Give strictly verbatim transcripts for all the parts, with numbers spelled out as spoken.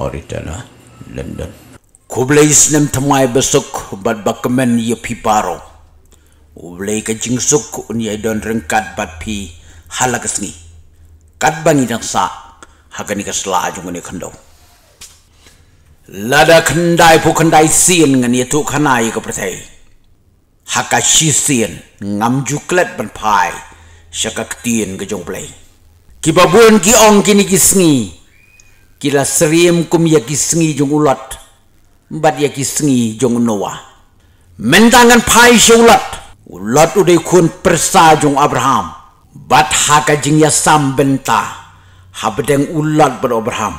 Oritana, London. Khublei snem thymmai basuk bad bakmen ïa phi baroh. U Blei ka jingsuk un ïai don ryngkat bad phi ha la ka sngi. Katba ngi dang sah ha kane ka sla jong kane ka khyndew. Lada khyndai phew khyndai sien ngan ïathuh khana ïa ka pyrthei. Ha ka shisien ngam ju klet ban phai sha ka ktien ka jong U Blei. Kiba bun ki ong kine ki sngi ki la syriem kum ïa ki sngi jong u Lot bad ïa ki sngi jong u Noah. Mynta ngan phai sha u Lot. U Lot u dei khun pyrsa jong u Abraham. Bad ha ka jingïasam bynta hapdeng u Lot bad u Abraham,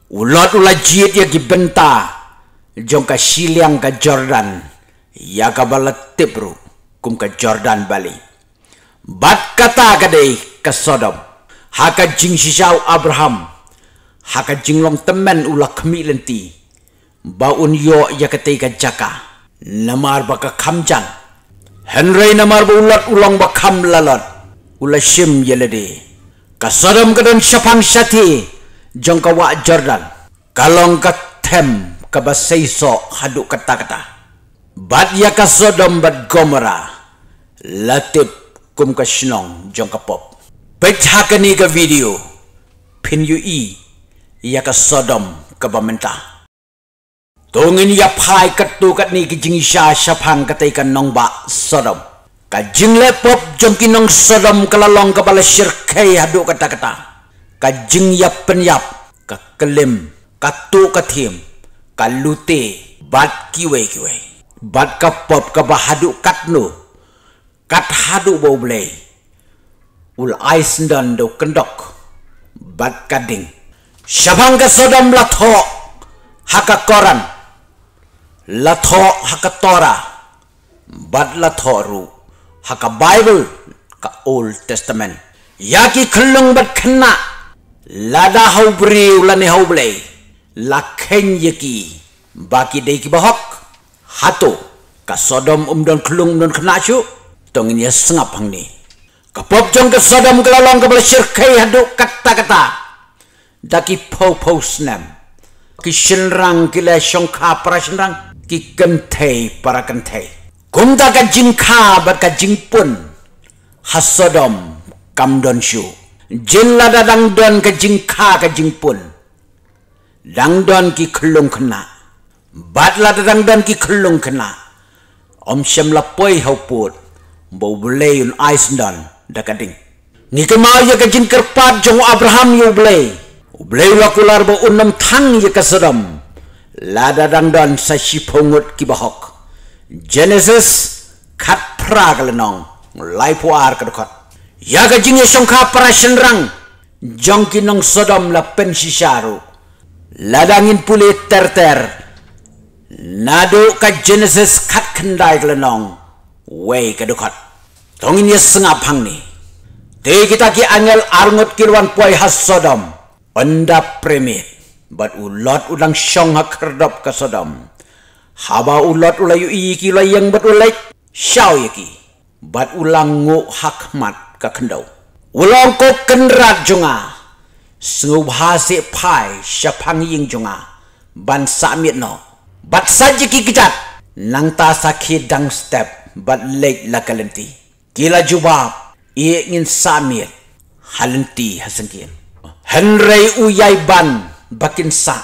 u Lot u la jied ïa ki bynta jong ka shiliang ka Jordan, ïa kaba la tip ruh kum ka Jordan Valley. Bad kata ka dei ka Sodom. Ha ka jingshisha u Abraham, ha ka jinglong tymmen u la khmih lynti ba un ïoh ïa katei ka jaka, namar ba ka kham jan. Hynrei namar ba u Lot u long ba kham lalot, u la shim ïa lade. Ka Sodom ka don shaphang shathie jong ka wah Jordan. Ka long ka them kaba seisoh haduh katta katta. Bad ïa ka Sodom bad Gomorrah la tip kum ka shnong jong ka pop. Peit ha kane ka video phin ïohi ïa ka Sodom kaba mynta. To ngin ïa phai katto katne ki jingshisha shaphang katei ka nongbah Sodom. Ka jingleh pop jong ki nong Sodom ka la long kaba la shyrkhei haduh katta katta. Ka jingïap pynïap, ka klim, ka tuh ka thim, ka lute, bad kiwei kiwei. Bad ka pop kaba haduh katno, kat haduh ba U Blei u la ai syndon da u kyndok bad ka ding. Shaphang ka Sodom la thoh ha ka Koran, la thoh ha ka Torah, bad la thoh ruh ha ka Baibl, ka Old Testament, ïa ki khyllung bad khynnah, lada ha u briew lane ha U Blei, la kheiñ ïa ki ba ki dei kiba hok. Hato ka Sodom um don khyllung, um don khynnah shuh? To ngin ïa sngap hangne. Ka pop jong ka Sodom ka la long kaba la shyrkhei haduh katta katta. Da ki phew phew snem ki shynrang ki la shongkha para shynrang, ki kynthei para kynthei. Kumta ka jingkha bad ka jingpun ha Sodom kam don shuh. Jin lada dang don ka jingkha ka jingpun, dang don ki khyllung khynnah. Bad lada dang don ki khyllung khynnah, ym shym la poi ha u pud ba U Blei un ai syndon da ka ding. Ngi kynmaw ïa ka jingkyrpad jong u Abraham ïa U Blei. U Blei u la kular ba un ym thang ïa ka Sodom lada dang don sa shiphew ngut kiba hok. Genesis khatphra ka lynnong, laiphew ar ka dkhot. Ïa ka jingïashongkha para shynrang jong ki nong Sodom la pynshisha ruh. Lada ngin pule ter ter naduh ka Genesis khatkhyndai ka lynnong, wei ka dkhot. To ngin ïa sngap hangne. Te kita ki angel arngut ki la wan poi ha Sodom ynda premiet, bad u Lot u dang shong ha khyrdop ka Sodom. Haba u Lot u la ïohi ïa ki, u la ïeng bad u la leit shaw ïa ki. Bad u la nguh ha khmat ka khyndew. U la ong, ko Kynrad jong nga, sngewbha seh phai shaphang ïing jong nga ban sah miet noh. Bad sait ïa ki kjat, nangta sa khie dang step bad leit la ka lynti. Ki la jubab, ïeh, ngin sah miet ha lynti ha syngkien. Hynrei u ïai ban ba kin sah.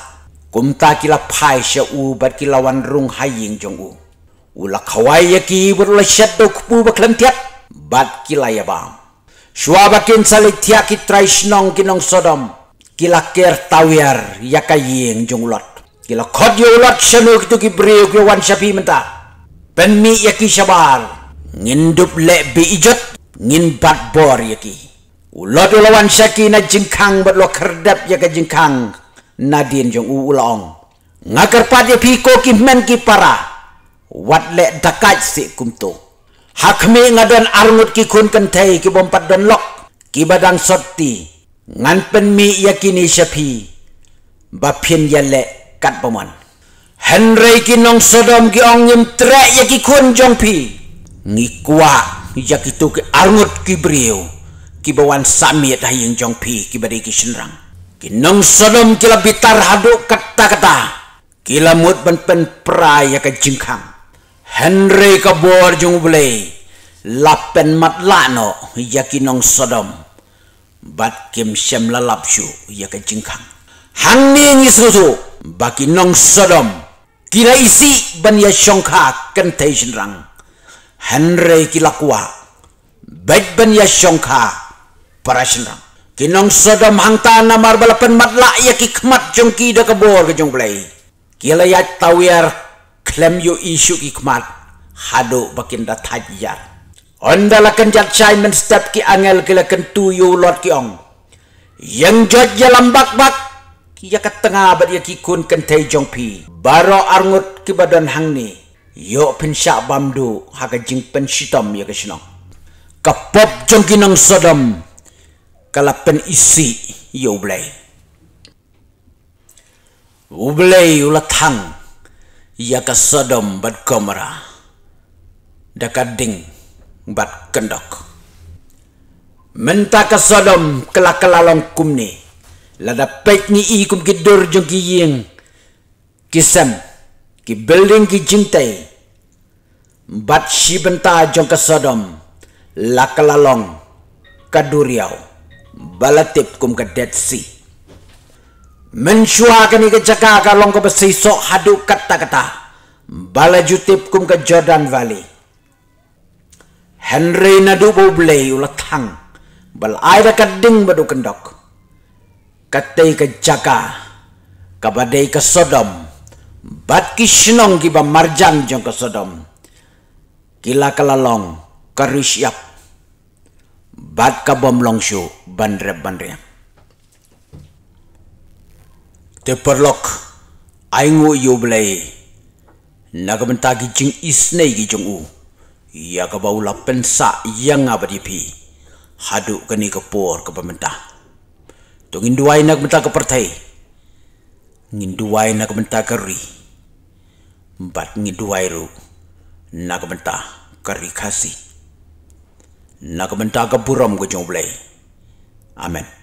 Kumta ki la phai sha u bad ki la wan rung ha ïing jong u. U la khawai ïa ki bad u la shet da u kpu ba khlem thiat, bad ki la ïa bam. Shuwa ba kin sa leit thiah ki trai shnong ki nong Sodom, ki la ker tawiar ïa ka ïing jong u Lot. Ki la khot ïa u Lot, shano kito ki briew kiba wan sha phi mynta? Pynmih ïa ki shabar, ngin dup leh beh ijot, ngin bat bor ïa ki. U Lot u la wan sha ki na jingkhang bad u la khyrdep ïa ka jingkhang nadien jong u, u la ong, nga kyrpad ïa phi ko ki hynmen ki para, wat leh dakait seh kumto. Ha khmih nga don arngut ki khun kynthei kibym pat don lok, kiba dang sotti. Ngan pynmih ïa kine sha phi ba phin ïaleh katba mon. Hynrei ki nong Sodom ki ong, ngim treh ïa ki khun jong phi. Ngi kwah ïa kito ki arngut ki briew kiba wan sah miet ha ïing jong phi, kiba dei ki shynrang. Ki nong Sodom ki la bitar haduh katta katta. Ki la mut ban pynpra ïa ka jingkhang. Hynrei ka bor jong U Blei la pynmatlah noh ïa ki nong Sodom. Bad kim shym la lap shuh ïa ka jingkhang. Hangne ngi sngewthuh ba ki nong Sodom ki la isih ban ïa shongkha kynthei shynrang. Hynrei ki la kwah beit ban ïa shongkha para shynrang. Ki nong Sodom hangta namar ba la pynmatlah ïa ki khmat jong ki da ka bor ka jong U Blei. Ki la ïaid tawiar khlem ïohi shuh ki khmat haduh ba kin da thait ïar. Ynda la kynjat shai mynstep ki angel ki la kyntu ïa u Lot ki ong, ïeng jot ïalam bak bak ïa ka tnga bad ïa ki khun kynthei jong phi. Baroh arngut kiba don hangne, ïoh phin shah bam duh ha ka jingpynshitom ïa ka shnong. Ka pop jong ki nong Sodom ka la pynisih ïa U Blei. U Blei u la thang ïa ka Sodom bad Gomorrah da ka ding bad kyndok. Mynta ka Sodom ka la ka la long kumne, lada peit ngi i kum ki dur jong ki ïing, ki sem, ki building, ki jingtei. Bad shi bynta jong ka Sodom la ka la long ka duriaw ba la tip kum ka Dead Sea. Mynshuwa kane ka jaka ka long kaba seisoh haduh katta katta ba la ju tip kum ka Jordan Valley. Hynrei naduh ba U Blei u la thang ba la ai da ka ding bad u kyndok, katei ka jaka kaba dei ka Sodom bad ki shnong kiba marjan jong ka Sodom ki la ka la long ka ri shyiap bad ka bym long shuh ban rep ban riang. Te paralok, ai nguh ïa U Blei na ka bynta ki jingisynei ki jong u ïa kaba u la pynsah ïa nga bad ïa phi haduh kane ka por kaba mynta. To ngin duwai na ka bynta ka pyrthei, ngin duwai na ka bynta ka ri, bad ngin duwai ruh na ka bynta ka ri Khasi, na ka bynta ka burom ka jong U Blei. Amen.